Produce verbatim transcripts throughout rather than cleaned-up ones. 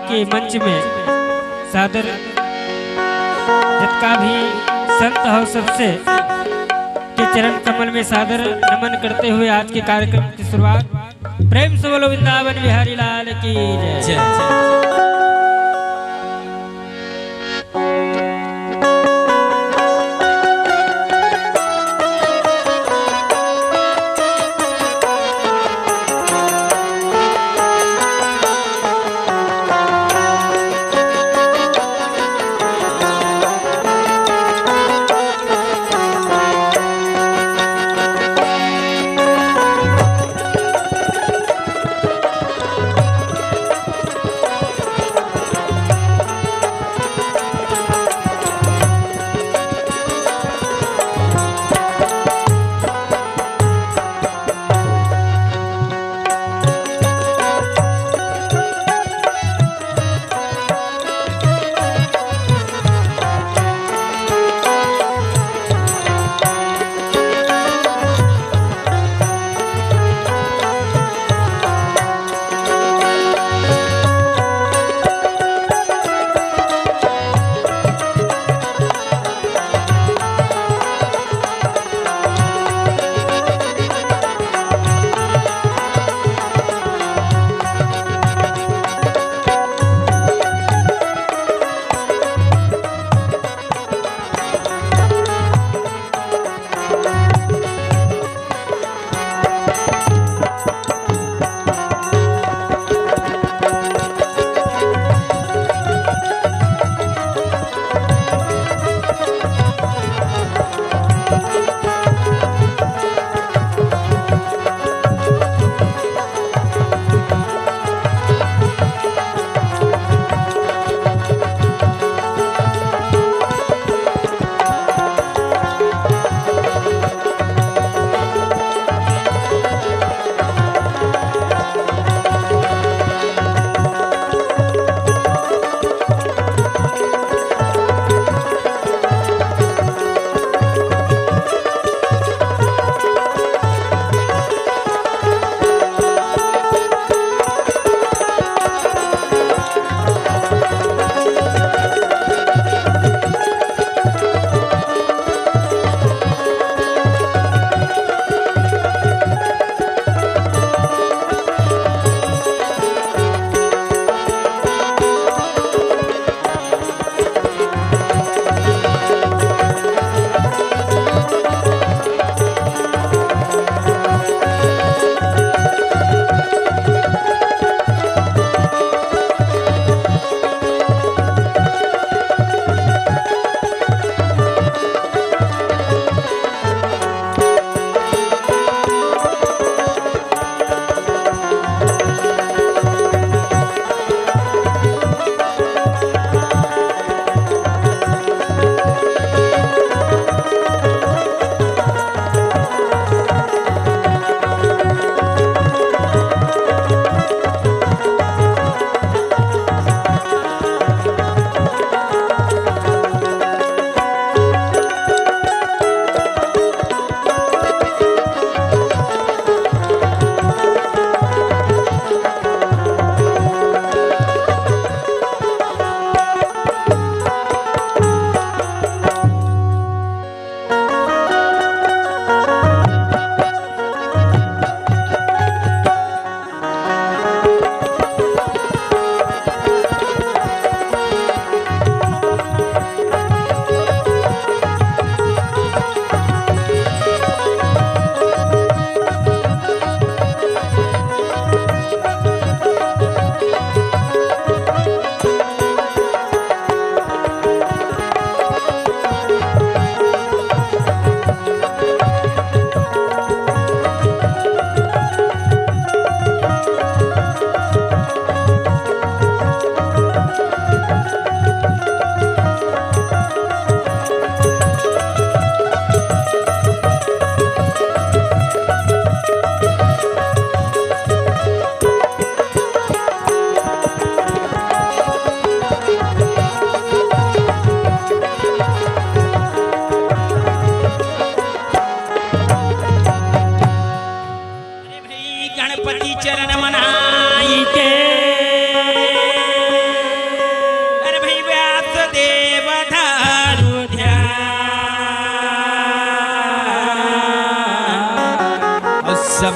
के मंच में सादर जतका भी संत हो, सबसे के चरण कमल में सादर नमन करते हुए आज के कार्यक्रम की शुरुआत। प्रेम से बोलो वृंदावन बिहारी लाल की जय। जय।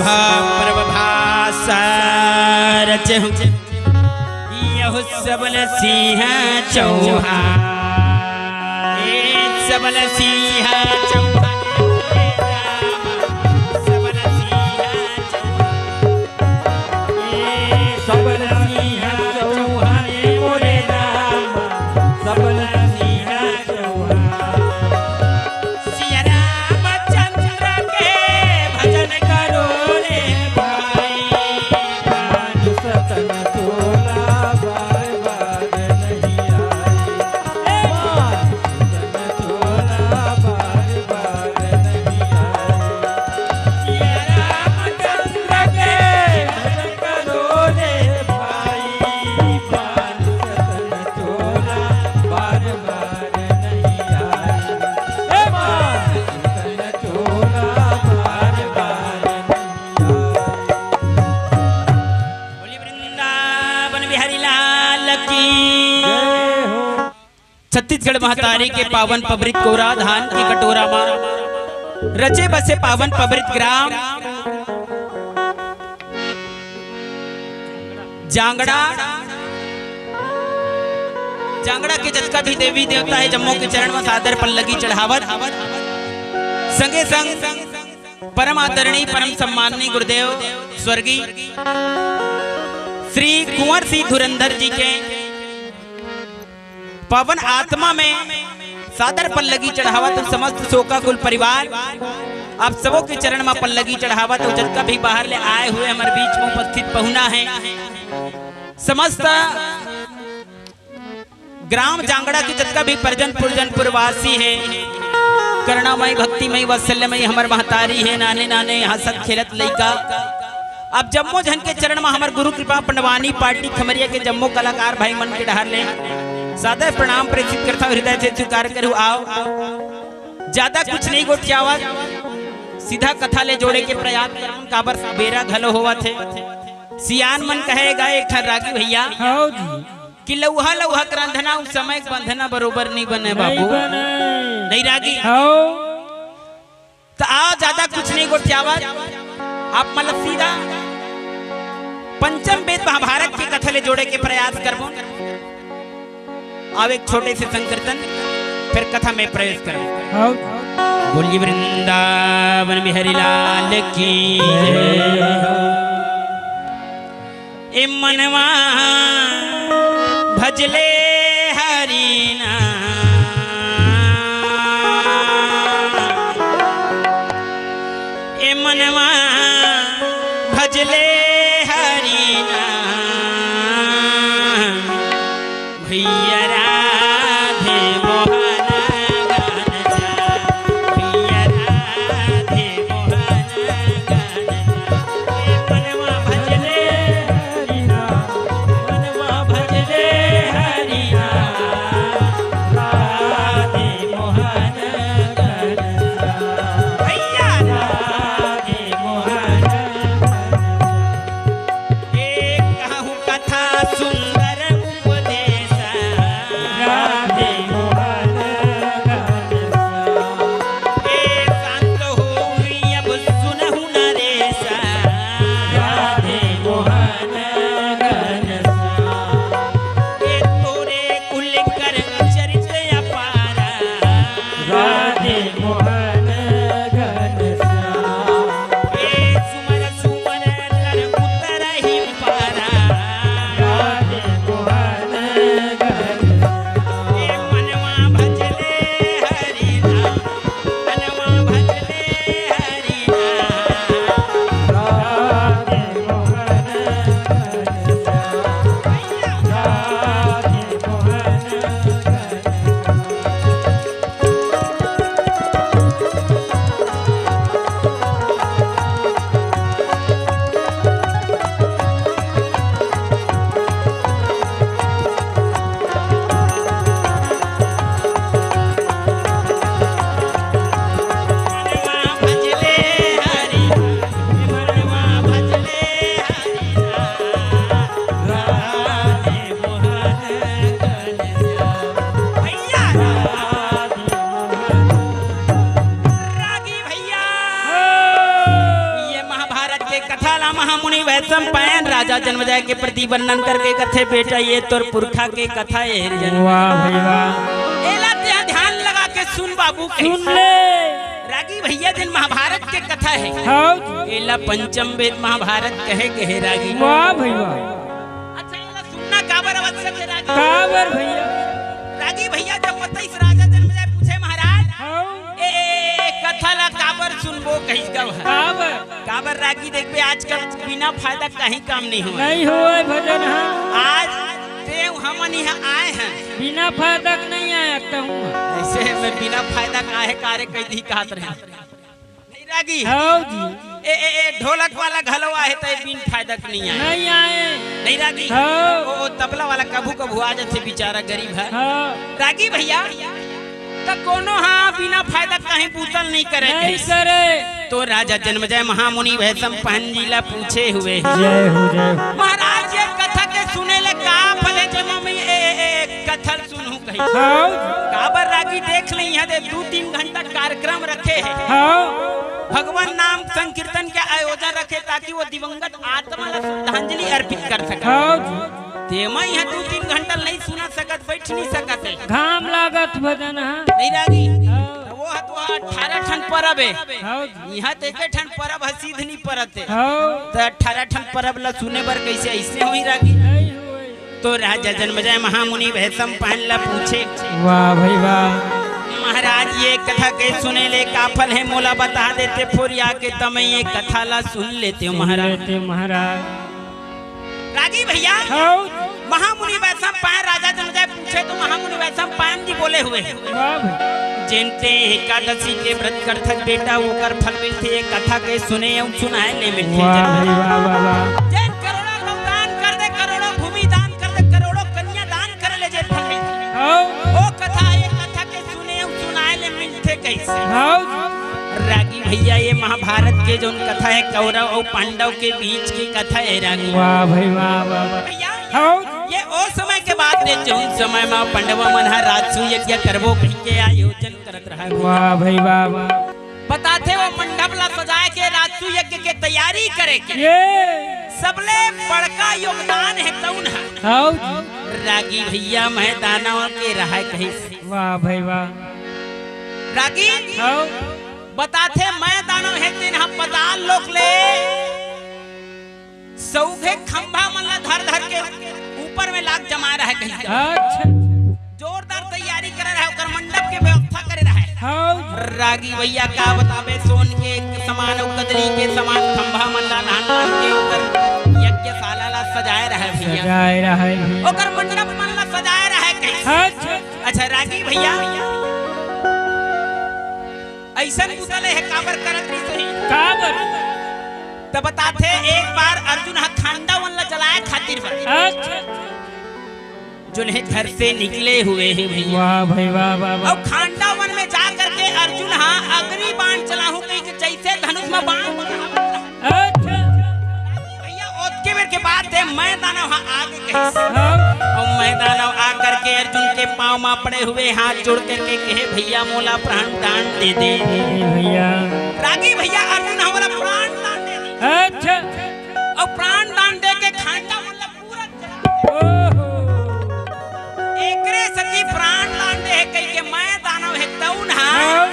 प्रभास रचहु यहु सबल सिंह चौहान। ए सबल सिंह चौहान, सबल सिंह चौहान। ए सबल सिंह चौहान, ए मोरे राम, सबल सिंह चौहान। सिया रामचंद्र के भजन करो रे भाई। मानुष तन तोला बार बार नहीं आई। ए मानुष तन तोला बार बार नहीं आई। सिया रामचंद्र के भजन करो रे भाई। मानुष तन तोला बार बार नहीं आई। ए मानुष तन तोला बार बार नहीं आई। बोलिए वृंदावन बिहारी लाल की। जय हो। छत्तीसगढ़ महतारी के पावन पवित्र कोरा धान की कटोरा मा रचे बसे पावन पवित्र ग्राम जांगड़ा, जांगड़ा के जतका भी देवी देवता हे, जम्मो के चरण म सादर पल्लगी चढ़ावत, संगे संग परम आदरणीय, परम सम्माननीय गुरुदेव स्वर्गीय श्री कुंवर सिंह धुरंधर जी के पावन आत्मा में सादर पल्लगी चढ़ावत हूँ। समस्त शोकाकुल परिवार, आप सबों के चरण में पल्लगी चढ़ावत हूँ। जतका भी बाहर ले आए हुए हमारे बीच में उपस्थित पहुना है, समस्त ग्राम जांगड़ा के जतका भी परजन पुरजन पुरवासी है, करुणामय, भक्तिमय, वात्सल्यमय हमर महतारी है, नाने नाने हंसत खेलत लइका, अब जम्मो झन के चरण म हमर गुरु कृपा पंडवानी पार्टी खमरिया के जम्मो कलाकार भाई मन के डहर ले सादर प्रणाम प्रेषित करथंव, हृदय से स्वीकार करू। आओ, ज्यादा कुछ नहीं गोठियावत, सीधा कथा ले जोड़े के प्रयास करन, काबर बेरा घलो होवत हे। सियान मन कहे गा एक ठन रागी भैया, हाँ जी। कि लउहा लउहा के रांधना, उ समय के बंधना बरोबर नहीं बने नहीं बाबू। बने। नहीं रागी। हाँ। त आ ज्यादा कुछ नहीं गोठियावत, आप मन ल सीधा पंचम वेद महाभारत के कथा ले जोड़े के प्रयास करबो। अब एक छोटे से संकीर्तन, फिर कथा में प्रवेश करबो। हाँ। बोलिए वृंदावन बिहारी लाल की जय। ए मनवा भजले हरि ना, ए मनवा भजले हरि ना, भैया राधे मोहन गान जा, भैया राधे मोहन गान जा। ए मनवा भजले हरि ना, मनवा भजले हरि ना। वैशंपायन राजा जन्मेजय के प्रति वर्णन करके कथे, "बेटा, ये तोर पुरखा के कथा हे रे जन्मेजय।" वाह भाई वाह। एला तें ध्यान लगा के सुन बाबू, सुन कहिस। ले। रागी भैया, जेन महाभारत के कथा हे, हाँ जी। एला पंचम वेद महाभारत कहे गे हे रागी। वाह भाई वाह। अच्छा, एला सुनना काबर आवश्यक हे रागी? काबर भैया? रागी भैया, जब बताइस राजा जन्मेजय पूछे महाराज, हाँ। ए, ए, ए, कथा ला काबर सुनबो कहिस गा। काबर? काबर रागी देखबे, आजकल बिना फायदा कहीं काम नहीं होय। नहीं होय भजन, हाँ। आज तें हमन इहाँ आए हन। बिना फायदा के नहीं आए हन। ऐसे में बिना फायदा के आए हन का रे कहि दिही कहत रहे। नहीं रागी। हाँ जी। ए, ए, ए, ढोलक वाला घलो आए त बिन फायदा के नहीं आए। नहीं आए। नहीं रागी। हाँ। ओ, ओ, तबला वाला कभू कभू आ जाथे बेचारा गरीब हे। हाँ। रागी भैया, त कोनो हा बिना फायदा कहीं बूता ल नहीं करे नहीं कहिस। करे। तो राजा जन्मेजय महामुनि वैशंपायन जी ला पूछे हुए, जय हो, जय हो। महाराज, ये कथा के सुने ले का फल हे, जेमा मैं ए, ए, ए, कथा ल सुनहूं कहिस। हाँ। काबर रागी देख ले, इहाँ दे दू तीन घंटा कार्यक्रम रखे हे। हाँ। भगवान नाम संकीर्तन के आयोजन रखे, ताकि वो दिवंगत आत्मा ला श्रद्धांजलि अर्पित कर सके। हाँ जी। तेमा इहाँ दू तीन घंटा नहीं सुना सकत, बैठ नहीं सकत हे। घाम लागत भजन हे। नहीं रागी। हाँ। त वो ह तो अठारह ठन परब हे। हाँ जी। इहाँ त एके ठन परब ह, सीध नहीं परत हे। हाँ। त अठारह ठन परब ला सुने बर कइसे अइसे होही रागी? नहीं होय। तो राजा जन्मेजय महामुनि वैशंपायन ला पूछे, वाह भाई वाह। महाराज, ये कथा के सुने ले का फल हे, मोला बता देते फोरिया के, त मैं ये कथा ला सुन लेतेंव सुन महाराज। लेते महाराज। रागी भैया, हाँ। महामुनि वैशंपायन राजा जन्मेजय पूछे तो महामुनि वैशंपायन जी बोले हुए, वाह भाई। जेन तें एकादशी के व्रत करथस बेटा, ओकर फल मिलथे, ये कथा के सुने अउ सुनाए ले मिलथे। वाह भाई, वाह, वाह, वाह। जेन करोड़ों लोग दान कर दे, करोड़ों भूमि दान कर दे, करोड़ों कन्या दान करे ले जेन फल मिलथे। हाँ। ओ कथा, ये कथा के सुने अउ सुनाए ले मिलथे कइसे? हाँ। रागी भैया, ये महाभारत के जौन कथा हे, कौरव अउ पांडव के बीच की कथा हे रागी। वाह भाई, वाह, वाह, वाह। भैया, हाँ। ये ओ समय के बात हे, जौन समय मा पंडवा मन ह राजसूय यज्ञ करबो कहिके आयोजन करत रहय। वाह भाई, वाह, वाह। बताथे वो मंडप ला सजाए के, राजसूय यज्ञ के तैयारी करे के। ये। सबले बड़का योगदान हे तउन ह। हाँ जी। रागी भैया, मैं दानव के रहय कहिस। वाह भाई वाह। रागी, हाँ। बताथे मैं दानव हे तेन ह पताल लोक ले सउघे खंभा मन ला धर धर के ऊपर में लाग जमाए रहय कहिस। अच्छा। जोरदार तैयारी करे रहय, ओकर मंडप के व्यवस्था करे रहय। हाँ। रागी भैया का बताबे, सोन के समान अउ कदली के समान खंभा मन ला लान लान के ओकर यज्ञशाला ला सजाए रहय भैया। सजाए रहय भैया। ओकर मंडप मन ला सजाए रहय कहिस। अच्छा। अच्छा रागी भैया, अइसन बुता ल एह काबर करत रहिस होही? काबर? त बताथे, एक बार अर्जुन ह खांडवन ल जलाए खातिर बर अच्छा। जोन हे घर से निकले हुए हे भैया। वाह भाई, वाह, वाह, वाह। अउ खांडवन में जा करके अर्जुन ह अग्नि बाण चलाहूं कहिके जइसे धनुष में बाण अच्छा। भैया, ओतके बेर के बात हे, मैं दानव ह आगे कहिस। हाँ। अउ मैं दानव आ करके अर्जुन के पाँव मा पड़े हुए, हाथ जोड़ करके कहे, "भैया, मोला प्राण दान दे दे।" दे दे भैया। रागी भैया, अर्जुन ह मोला प्राण दान दे दे। अच्छा। अउ प्राण दान दे के खांडा मन ला पूरा जला दे। ओहो। एकरे सेती प्राण दान दे हे कहिके मैं दानव हे तउन ह हाँ।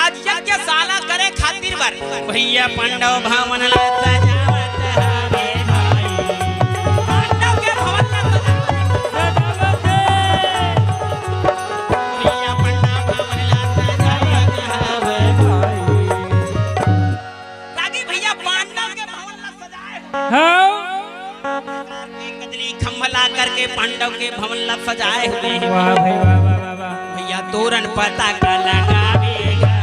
आज यज्ञशाला करे खातिर बर भैया पांडव भवन ला सजावत हवे भाई। पांडव के भवन ला सजावत हवे। भैया पांडव भवन ला सजावत हवे भाई। रागी भैया पांडव के भवन ला सजाए हवे। हाँ। कदली खंभ ला करके पांडव के भवन ला सजाए हुए हे। वाह भाई, वाह, वाह, वाह, वाह। भैया तोरन पताका लगावेगा।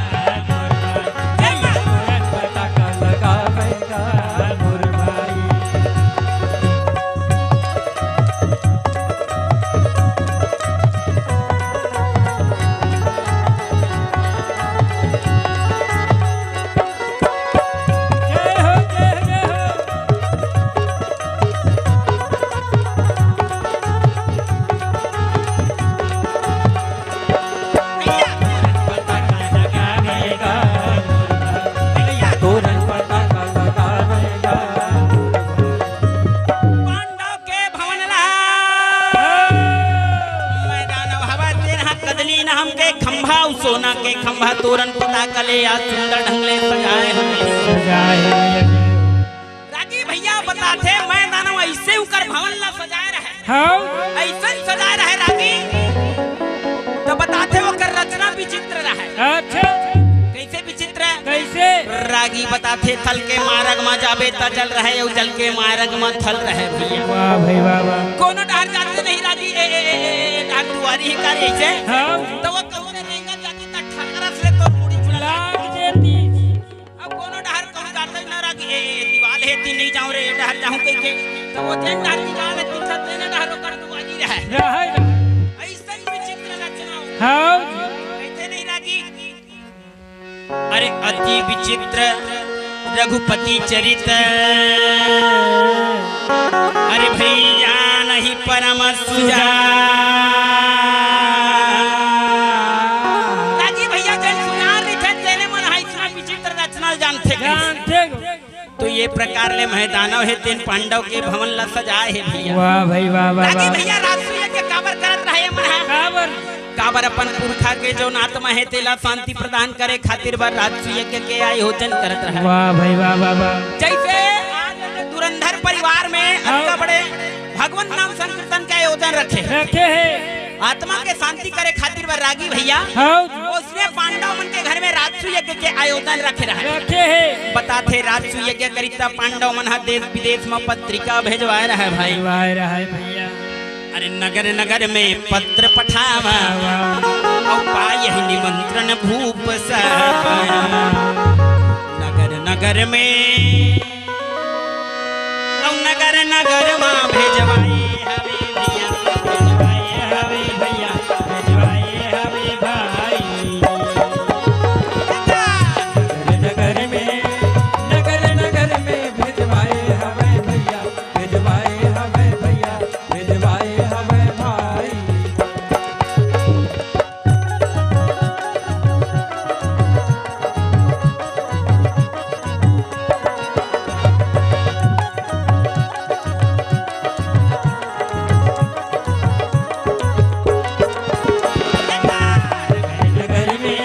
जय मां। तोरन पताका लगावेगा मोर भाई। जय हो, जय हो, जय हो। खंभा अउ सोना के खंभा तोरन पोता कले आज सुंदर ढंग ले सजाए हवे। सजाए हवे। रागी भैया बताथे, मैं दानव अइसे उकर भवन ला सजाए रहे। हाँ। अइसन सजाए रहे रागी। त बताथे ओकर रचना विचित्र रहे। अच्छा। कइसे विचित्र? कइसे? रागी बताथे, थल के मारग म जाबे त जल रहे, अउ जल के मारग म थल रहे भैया। वाह भाई वाह, वाह। कोनो डहर जाते नहीं रागी, ए, ए, ए, ए, ए, डहर दुआरी ही कारी अइसे। हाँ। त वो कहूँ से रेंगत जाती त ठकरस ले तोर मुड़ी छुड़ा लाग देती। अब कोनो डहर कहूँ जाते ना रागी, ए, ए, दीवाल हे, ती नहीं जाऊँ रे, ए डहर जाऊँ कहिके। त वो जेन डहर दीवाल हे, तीन सात तेने डहर ओकर दुआरी रहे। रहे, रहे। अइसन विचित्र रचना हो। हाँ। कहिथे नहीं रागी। अरे अति विचित्र रघुपति चरित, अरे भई जानहि परम सुजान। रागी भैया जेन सुजान रहिथे, तेने मन ह अइसना विचित्र रचना ल जानथे। जानथे गो। तो ये प्रकार ले मैं दानव हे तेन पांडव के भवन ला सजाए हे भैया। वाह भाई वाह, वाह, रागी वाह। भैया राजसूय यज्ञ काबर करत रहे मन ह? काबर? काबर अपन पुरखा के जौन आत्मा हे तेला शांति प्रदान करे खातिर बर राजसूय यज्ञ के आयोजन करत रहे। वाह भाई वाह, वाह, वाह। जइसे आज धुरंधर परिवार में हाँ। अतका बड़े भगवंत नाम संकीर्तन के आयोजन रखे हे। रखे हे। आत्मा के शांति करे खातिर बर रागी भैया हाँ। ओइसने पांडव मन के घर में राजसूय यज्ञ के आयोजन रखे रहे। रखे हे। बताथे राजसूय यज्ञ करिता पांडव मन ह देश विदेश म पत्रिका भेजवाए रहे भाई। भेजवाए रहे भैया। अरे नगर नगर में पत्र पठावा, अउ पायहि निमंत्रण भूप सब। नगर नगर में, अउ नगर नगर में भेजवाए हवे भैया, भेजवाए हवे भैया, भेजवाए हवे भाई। नगर नगर में, नगर नगर में भेजवाए हवे भैया, भेजवाए हवे भैया, भेजवाए हवे भाई। नगर में,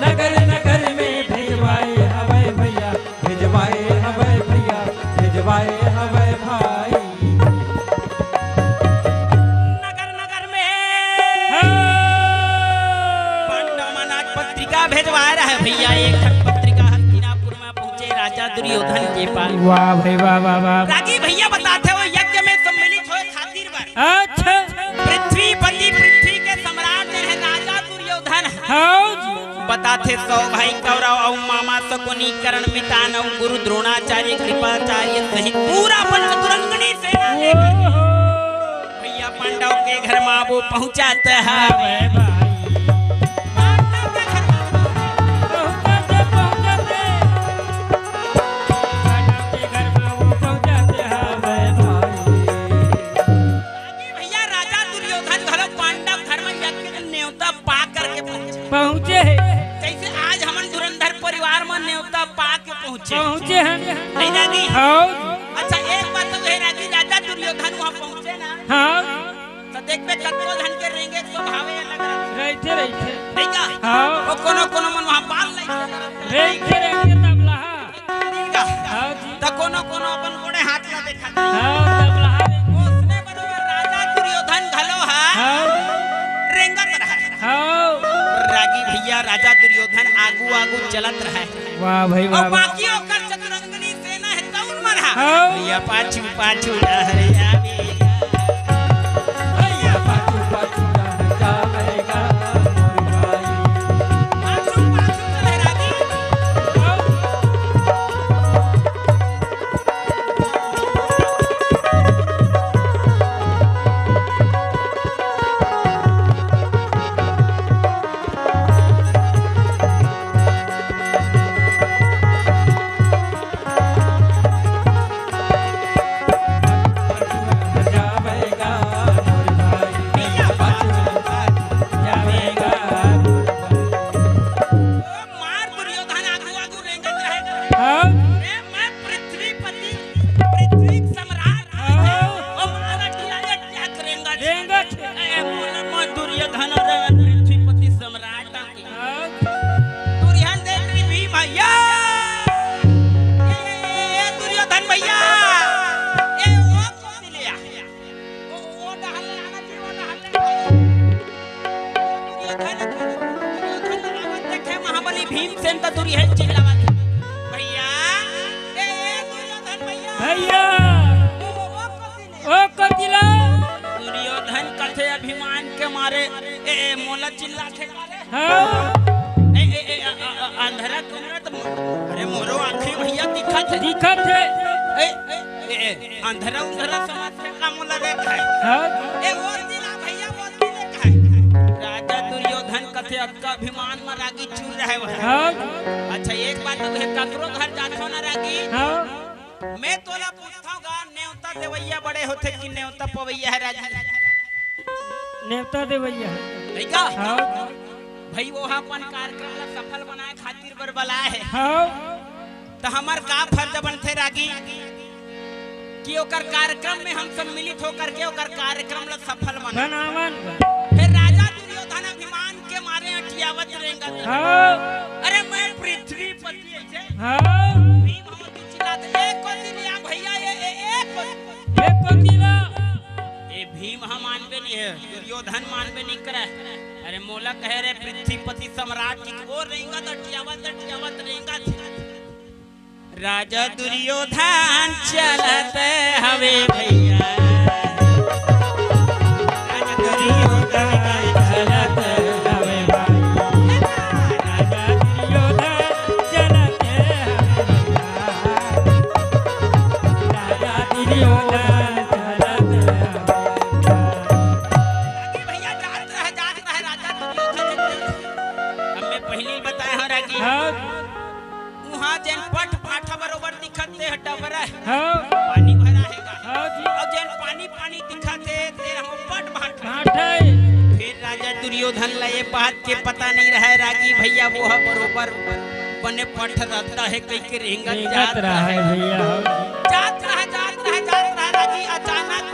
नगर नगर में भेजवाए हवे भैया, भेजवाए हवे भैया, भेजवाए हवे भाई। नगर नगर में हाँ। पांडव मन आज पत्रिका भेजवाए रहे भैया। एक ठन पत्रिका हस्तिनापुर में पहुंचे राजा दुर्योधन के पास। वाह भाई वाह, वाह, वाह। रागी भैया बताथे वो यज्ञ में सम्मिलित होए खातिर बर अच्छा। पृथ्वीपति, पृथ्वी के सम्राट जे हे राजा दुर्योधन हे। हाँ जी। बताथे सौ भाई कौरव अउ मामा शकुनि, कर्ण, मितान अउ गुरु द्रोणाचार्य, कृपाचार्य सहित पूरा अपन चतुरंगिणी सेना लेकर ओहो। भैया पांडव के घर मा वो पहुंचत हवे। हवे भाई। पांडव के घर मा पहुंचत, पहुंचत। पांडव के घर मा वो पहुंचत हवे भाई। भैया राजा दुर्योधन घलो पांडव घर मा यज्ञ के नेवता पा करके पहुंचे। पहुंचे हे। जइसे आज हमन धुरंधर परिवार मा नेवता पा के पहुंचे। पहुंचे हन। नहीं ना जी? हाँ। अच्छा, एक बात तो हे ना कि राजा दुर्योधन वहाँ पहुंचे ना। हाँ। त देखबे कतको झन के रेंगे के स्वभावे अलग रहिथे। रहिथे, रहिथे। नहीं का? हाँ। अउ कोनो, कोनो मन वहाँ बाल लइके रहिथे, रहिथे तबलहा। का? हाँ जी। त कोनो कोनो अपन गोड़े हाथ ला देखा। हाँ, तब रहा रे। ओसने बरोबर राजा दुर्योधन घलो हा हाँ। रेंगत रहा। हाँ। रागी भैया राजा दुर्योधन आगू आगू चलत रहा। वाह भाई वाह, अउ वाह। बाकी ओकर चतुरंगिणी सेना हे तउन मन हा। हाँ। भैया पाछू पाछू डहर आवे। भैया पाछू पाछू डहर आवेगा मोर भाई। पाछू पाछू चले रागी। भीमसेन त दूरिहा चिल्लावत हे, "भैया, ए, ए, दुर्योधन भैया।" भैया। ओ, ओ, ओ, कोती ले। ओ, कोती ले। दुर्योधन कथे अभिमान के मारे, "ए, ए, मोला चिल्लाथे का रे?" हाँ। ए, ए, ए, अ, अ, अ, अंधरा तुमरा त, अरे मोरो आँखी भैया दिखत हे। दिखत हे। ए, ए, ए, अंधरा उंधरा समझ के का मोला रे कहे? हाँ। ए, वो दिला भैया, वो दिले कहे। राजा दुर्योधन कथे अतका अभिमान म रागी चूर रहे हो। हाँ। अच्छा, एक बात तो हे, ककरो घर जाथो ना रागी। हाँ। मैं तोला पूछथव गा, नेवता देवैया बड़े होथे कि नेवता पवैया हे रागी? नेवता देवैया। नहीं का? हाँ। भाई, वो ह अपन कार्यक्रम ला सफल बनाए खातिर बर बलाए हे। हाँ। त हमर का फर्ज बनथे रागी कि ओकर कार्यक्रम में हम सम्मिलित होकर के ओकर कार्यक्रम ला सफल बना। बनावन। फिर राजा दुर्योधन अभिमान के मारे अटियावत रेंगत। हाँ। अरे मैं पृथ्वीपति ऐसे। हाँ। भीम हम चिल्लात, "ए कोती लिया भैया, ए, ए, ए कोती।" ए कोती ला। ए भीम ह मानबे नहीं हे, दुर्योधन मानबे नहीं करे। अरे मोला कहे रे पृथ्वीपति सम्राट कि वो रेंगत अटियावत, अटियावत रेंगत। राजा दुर्योधन चलत हवे भैया। राजा दुर्योधन चलत हवे भैया। राजा दुर्योधन चलत हवे भैया। राजा दुर्योधन चलत हवे भैया। भैया जात रह, जात रह, राजा दुर्योधन। अब मैं पहले ही बताया हूँ रागी। हाँ। उहाँ जेन पट भाठा बरोबर दिखत ते ह डबरा हे। हाँ। पानी भरा हे गा। हाँ जी। अउ जेन पानी पानी दिखत हे, ते ह पट भाठा। भाठा हे। फिर राजा दुर्योधन ला ये बात के पता नहीं रहे रागी भैया, वो ह बरोबर बने पट रद्दा हे कहि के रेंगत रेंगत जात रहे रहे। भैया। जात रहे, जात रहे, जात रहे रागी, अचानक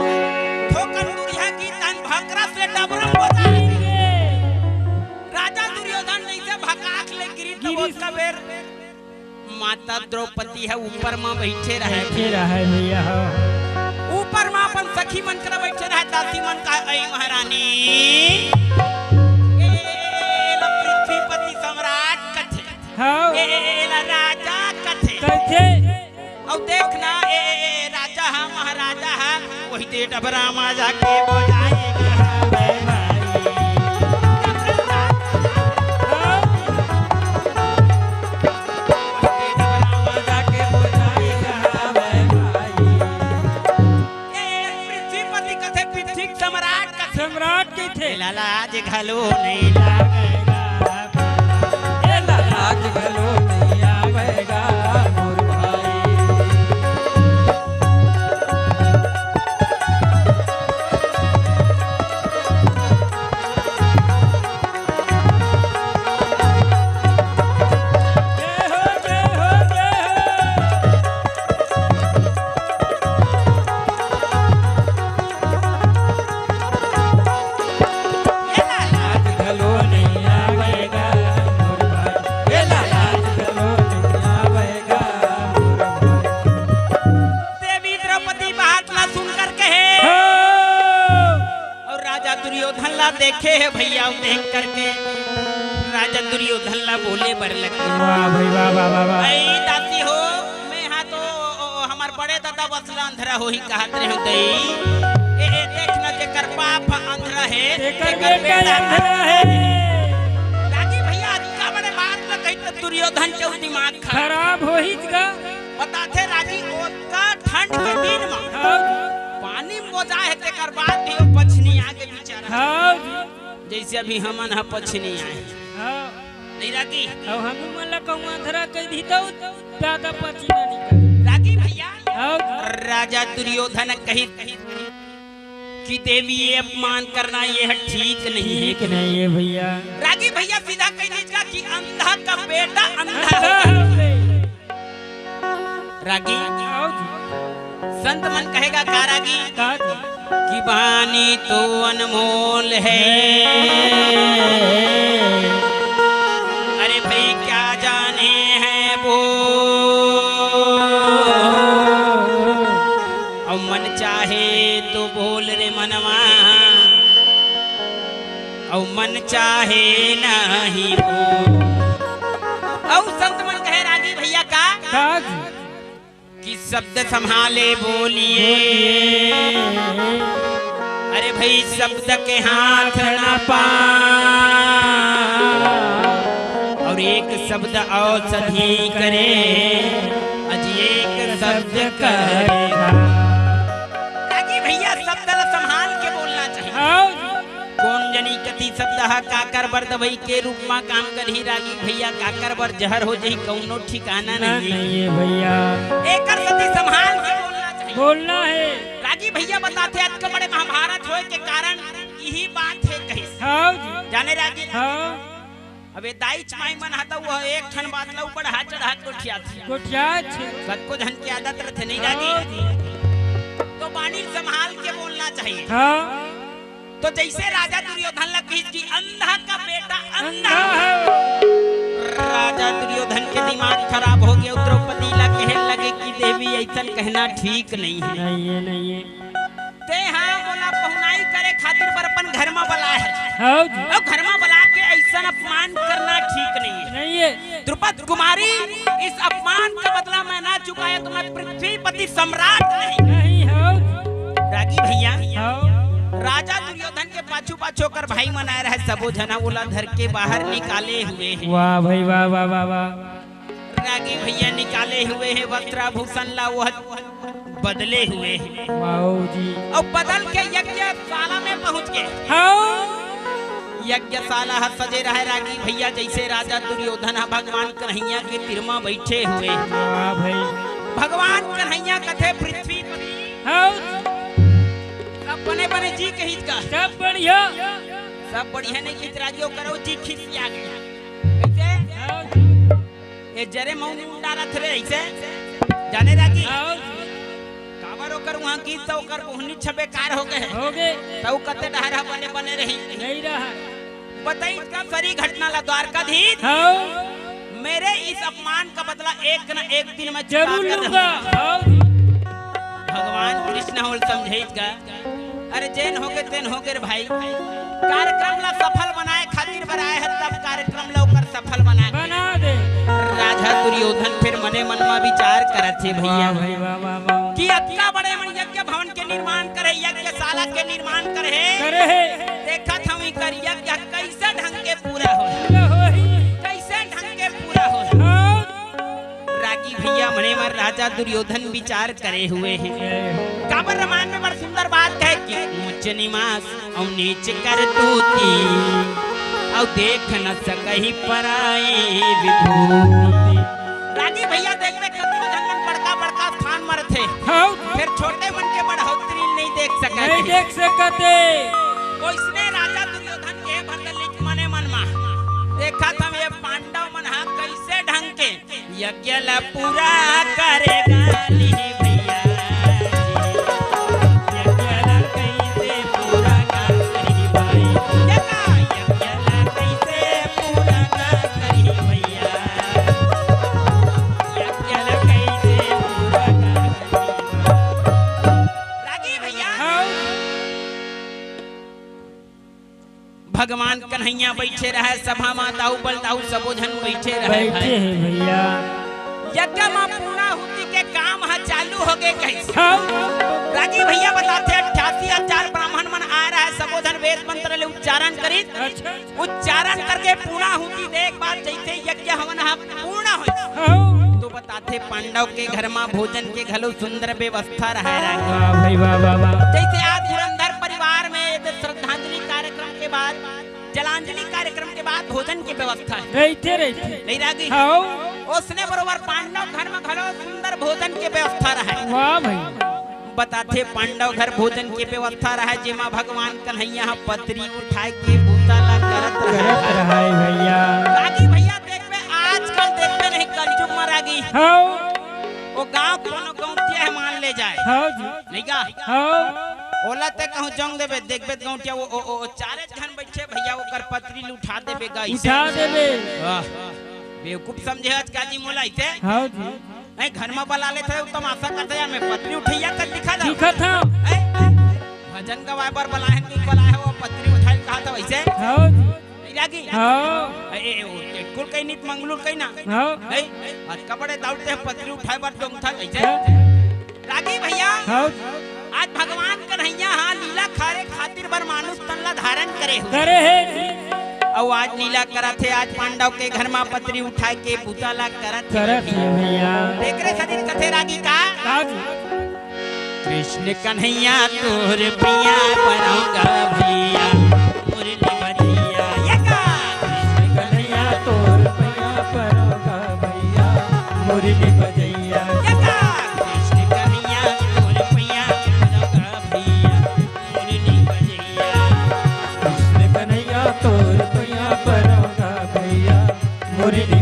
थोकन दूरिहा गिरत हे भकरस ले डबरा म बोजा। राजा दुर्योधन जैसे भकाक ले गिरी त गिरी। ओतका बेर माता द्रौपदी ह ऊपर म बइठे रहय। बइठे रहय भैया, हाँ। ऊपर म अपन सखी मन करा बइठे रहय, दासी मन कहय, "अई महारानी, ए, एला पृथ्वीपति सम्राट कथे। हाँ। ए, ए, एला राजा कथे।" कथे। अउ देख ना, ए, ए, ए, राजा ह, महाराजा ह, वही दे डबरा म जाके बजाए गा भाई। हाँ। ए, पृथ्वीपति कथे, पृथ्वी सम्राट कथे। सम्राट कथे। एला लाज घलो नहीं लागेगा। एला लाज घलो नहीं आवेगा मोर भाई। जय हो, जय हो, जय हो। एला लाज घलो नइ आवेगा मोर भाई, एला लाज घलो नइ आवेगा मोर भाई। देवी द्रौपदी बात ला सुनकर कहे, हाँ। अउ राजा दुर्योधन ला देखे हे भैया, अउ देख करके राजा दुर्योधन ला बोले बर लगे। वाह भाई, वाह, वाह, वाह, वाह। "अई दासी हो, मैं हा तो, ओ, हमर बड़े दादा बसला अंधरा होही कहत रहे हो दई। ए, ए, देख न, जेकर बाप अंधरा हे, तेकर तेकर बेटा बेटा अंधरा हे।" रागी भैया, अतका बड़े बात ल कही त दुर्योधन के दिमाग खराब। खराब होही गा। बताथे रागी, ओतका ठंड के दिन म हाँ। पानी म बोजा हे, तेकर बाद भी वो पछनी आगे बिचारा। हाँ जी। जैसे अभी हमन ह पछनी आए। हाँ। नहीं रागी। अब हम मन ला कहूँ अंधरा कह दी तो ज्यादा पसीना निकल। रागी भैया। हाँ। राजा दुर्योधन कही कि देवी ये अपमान करना ये ह ठीक नहीं है। ठीक नहीं है भैया। रागी भैया सीधा कह दीजिएगा कि अंधा का बेटा अंधा अंधा होगा। होगा। रागी। आओ जी। संत मन कहेगा का रागी? का जी? कि बानी तो अनमोल है। अरे भाई क्या जाने है वो। और मन चाहे तो बोल रे मनवा। और मन चाहे नहीं बोल। शब्द संभाले बोलिए। अरे भाई, शब्द के हाथ न पाओ, और एक शब्द औषधि करे, अज एक शब्द करे। रागी भैया, शब्द ल संभाल के बोलना चाहिए। हाँ। कोन जनी कति शब्द ह काकर बर दवई के रूप म काम करही रागी भैया, काकर बर जहर हो जही, कउनो ठिकाना नहीं। नहीं है भैया। एकर सेती संभाल के बोलना चाहिए। बोलना है। रागी भैया बताथे, अतका बड़े महाभारत होए के कारण इही बात हे कहिस। हाँ जी। जाने रागी? हाँ। अबे दाईच माई मन ह त वो एक ठन बात ला ऊपर हाथ चढ़ा के गोठियाथे। गोठियाथे। सबको झन के आदत रथे नहीं रागी। हाँ जी। तो बानी संभाल के बोलना चाहिए। हाँ। तो जैसे राजा दुर्योधन ला कहिस कि अंधा का बेटा अंधा। अंधा है। राजा दुर्योधन के दिमाग खराब हो गया, द्रौपदी ला कहे लगे कि देवी, ऐसन कहना ठीक नहीं है। नहीं है, नहीं है। ते हा मोला पहुनाई करे खातिर बर अपन घर मा बलाए है। हाँ जी। अउ घर मा बला के ऐसन अपमान करना ठीक नहीं है। नहीं है। द्रुपद कुमारी, इस अपमान का बदला मैं ना चुकाया तो मैं पृथ्वीपति सम्राट नहीं। नहीं हो। रागी भैया, हाँ। राजा दुर्योधन के पाछू पाछू ओकर भाई मन आए रहे, सबो झना ओला धर के बाहर निकाले हुए हैं। वाह भाई, वाह, वाह, वाह, वाह। रागी भैया निकाले हुए हैं वस्त्राभूषण ला, वह बदले हुए हैं। वाह जी। अउ बदल के यज्ञशाला में पहुंच गए। हाँ। यज्ञशाला ह सजे रहे रागी भैया, जैसे राजा दुर्योधन ह भगवान कन्हैया के तीर म बैठे हुए। वाह भाई। भगवान कन्हैया कथे पृथ्वी। हाँ। सब बने बने जी कहित का। सब बढ़िया। सब बढ़िया नहीं कहित रागी, ओकर अउ जी खिसिया गया। कैसे? हाँ। ए जरे मऊ मुंह डारत रे ऐसे। जाने रागी? हाँ। काबर ओकर वहाँ गीत त ओकर बोहनी छ बेकार हो गए। हो गए। तउ कते डहरा बने बने रही। नहीं रहा। बताई का सरी घटना ला द्वारकाधीश। हाँ। मेरे इस अपमान का बदला एक न एक दिन मैं चुका जरूर कर लूंगा। रहूंगा। हाँ। भगवान कृष्ण होल समझाइस का। अरे जेन होगे तेन होगे रे भाई, कार्यक्रम ला सफल बनाए खातिर बर आए हे, तब कार्यक्रम ला ओकर सफल बना के बना दे। राजा दुर्योधन फिर मने मन मा विचार करत हे भैया, वाह भाई, वाह, वाह, वाह। कि अतका बड़े मन यज्ञ भवन के निर्माण करे, यज्ञशाला के निर्माण करे हे। करे हे। देखत हूँ इकर यज्ञ कैसे ढंग के पूरा हो, पूरा होही। कैसे ढंग के पूरा हो। हाँ। रागी भैया मने मन राजा दुर्योधन विचार करे हुए हैं। काबर रामायण में बड़ सुंदर बात कहे कि ऊंच निवास अउ नीच करतूती, अउ देख न सकही पराई विभूति। रागी भैया देखबे कतको झन मन बड़का बड़का स्थान म रथे, हाँ। फिर छोटे मन के बढ़ोतरी नहीं देख सकत नहीं हे। देख सकत हे। ओइसने राजा दुर्योधन के भंडलिक मने मन मा देखत हवे पांडव मन हा कैसे ढंग के यज्ञ ला पूरा करेगा नहीं भैया। यज्ञ ला कैसे पूरा करही भाई? यज्ञ ला कैसे पूरा करही भैया? यज्ञ ला कैसे पूरा करही? रागी भैया। हाँ। भगवान कन्हैया बैठे रहे, सभा मा दाऊ बल दाऊ सबो झन बैठे रहे बैठे भाई। हे भैया। यज्ञ मा पूर्णाहुति के काम ह चालू हो गए कहिस। हाँ। रागी भैया बताथे, अट्ठासी हजार ब्राह्मण मन आए रहे, सबो झन वेद मंत्र ले उच्चारण करिस। अच्छा। उच्चारण करके पूर्णाहुति दे के बाद जैसे यज्ञ हवन ह पूर्ण होइस। हाँ। तो बताथे पांडव के घर मा भोजन के घलो सुंदर व्यवस्था रहे रागी। वाह भाई, वाह, वाह, वाह। जैसे आज धुरंधर परिवार में ये श्रद्धांजलि कार्यक्रम के बाद, जलांजलि कार्यक्रम के बाद भोजन की व्यवस्था है। रहिथे, रहिथे। नहीं रागी? हाँ। ओसने बरोबर पांडव घर में घलो सुंदर भोजन की व्यवस्था रहे। वाह भाई। बताथे पांडव घर भोजन की व्यवस्था रहे, जेमा भगवान कन्हैया ह पतरी उठाए के बूता ला करत रहे। करत रहे भैया। रागी भैया देखबे, आजकल देखबे नहीं, कलयुग में रागी। हाँ। वो गांव कोनो गौंटिया है मान ले जाए। हाँ जी। नहीं का? हाँ। ओला ते कहूँ जोंग देबे, देखबे गौंटिया वो, ओ, ओ, ओ, चारे झन बैठे भैया, ओकर पतरी ल उठा देबे गा, उठा देबे। वाह। बेवकूफ समझे आज काजी मोला इते। हाँ जी। ए, घर में बला लेथे, तमाशा करथे यार, मैं पतरी उठैया कर दिखा दा। दिखत हूँ। ए, भजन गवाए बर बलाए, तू बलाए हो, पतरी उठाए कहा था वैसे। हाँ जी। नहीं लागी? हाँ। ए, ए, ओ, ए, कुल कहीं नित मंगलूर कहीं ना। हाँ। नहीं, आज कपड़े दाउते हैं, पतरी उठाए बर जोंग था कैसे? हाँ। रागी भैया, हाँ। आज भगवान कन्हैया हा लीला करे खातिर बर मानुष तन ला धारण करे हुए। करे हे। अउ आज लीला करत हे, आज पांडव के घर मा पतरी उठाए के बूता ला करत हे करत हे भैया। एकरे सदिन कथे रागी का? का जी? कृष्ण कन्हैया तोर पैया परौंगा भैया, मुरली बजैया। ये का? कन्हैया तोर पैया परौंगा भैया, मुरली बजैया। ये का? कृष्ण कन्हैया तोर पैया परौंगा भैया, मुरली बजैया। कृष्ण कन्हैया तोर पैया परौंगा भैया, मुरली